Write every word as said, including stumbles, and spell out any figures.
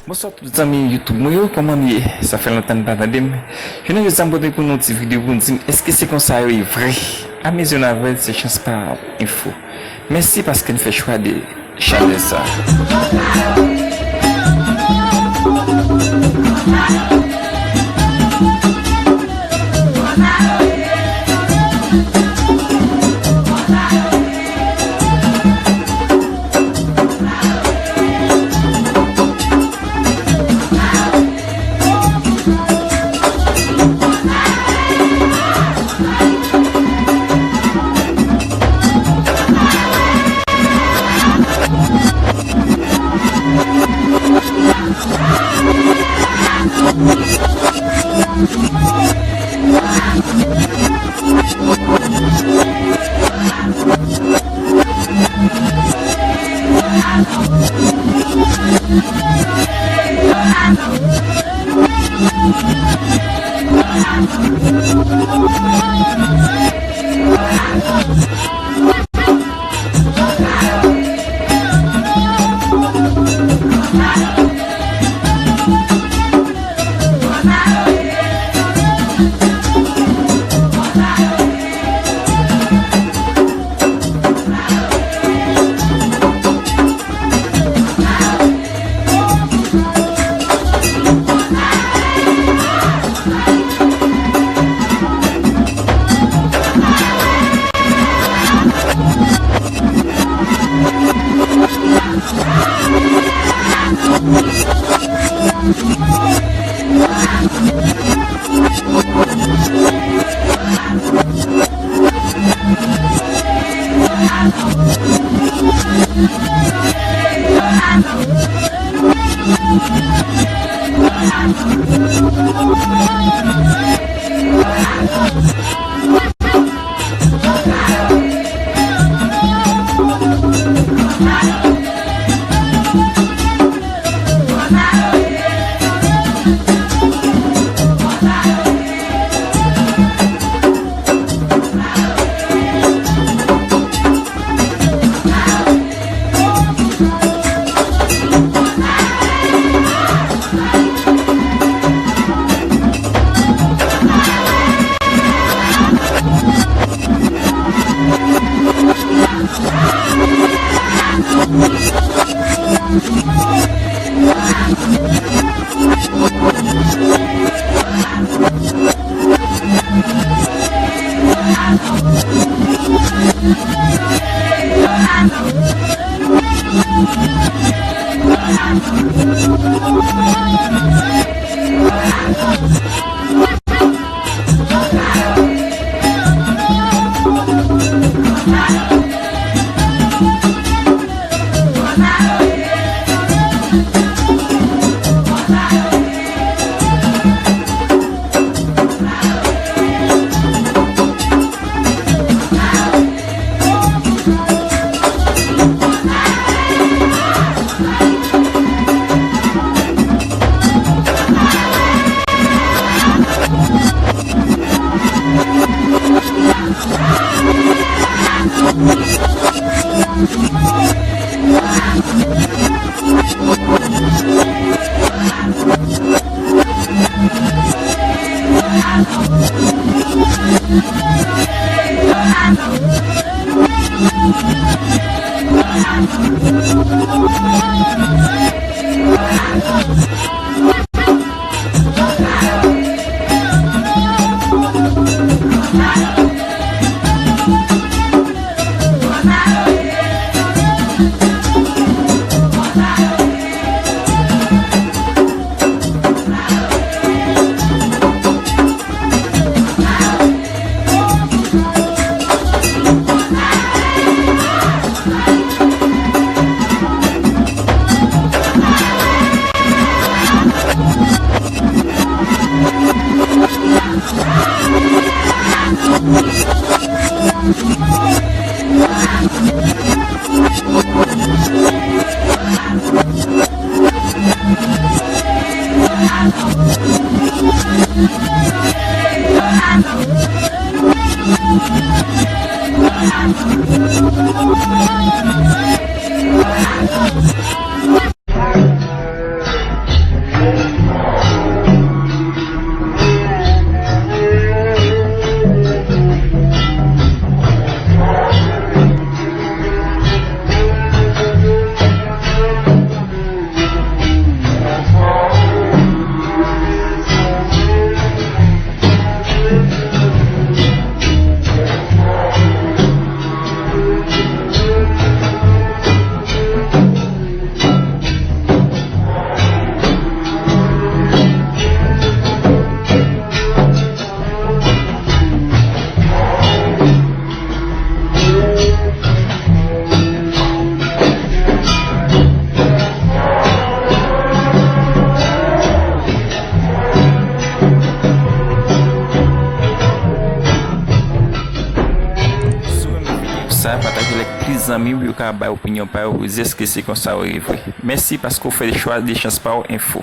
Bonswa tout zanmi YouTube mwen yo, kòman nou ye? Sa fè lontan n pa tande m. Jounen jodi a m pote pou nou ti videyo pou n di m èske se konsa yo ye vre? Amizye n avè l, se Chance Pa Info. Mèsi paske n fè chwa de chanèl sa. zanmi w pou yo ka bay opinyon pa yo pou di èske se konsa yo ye vre. Mèsi paske w fè chwa de chans pa w enfo.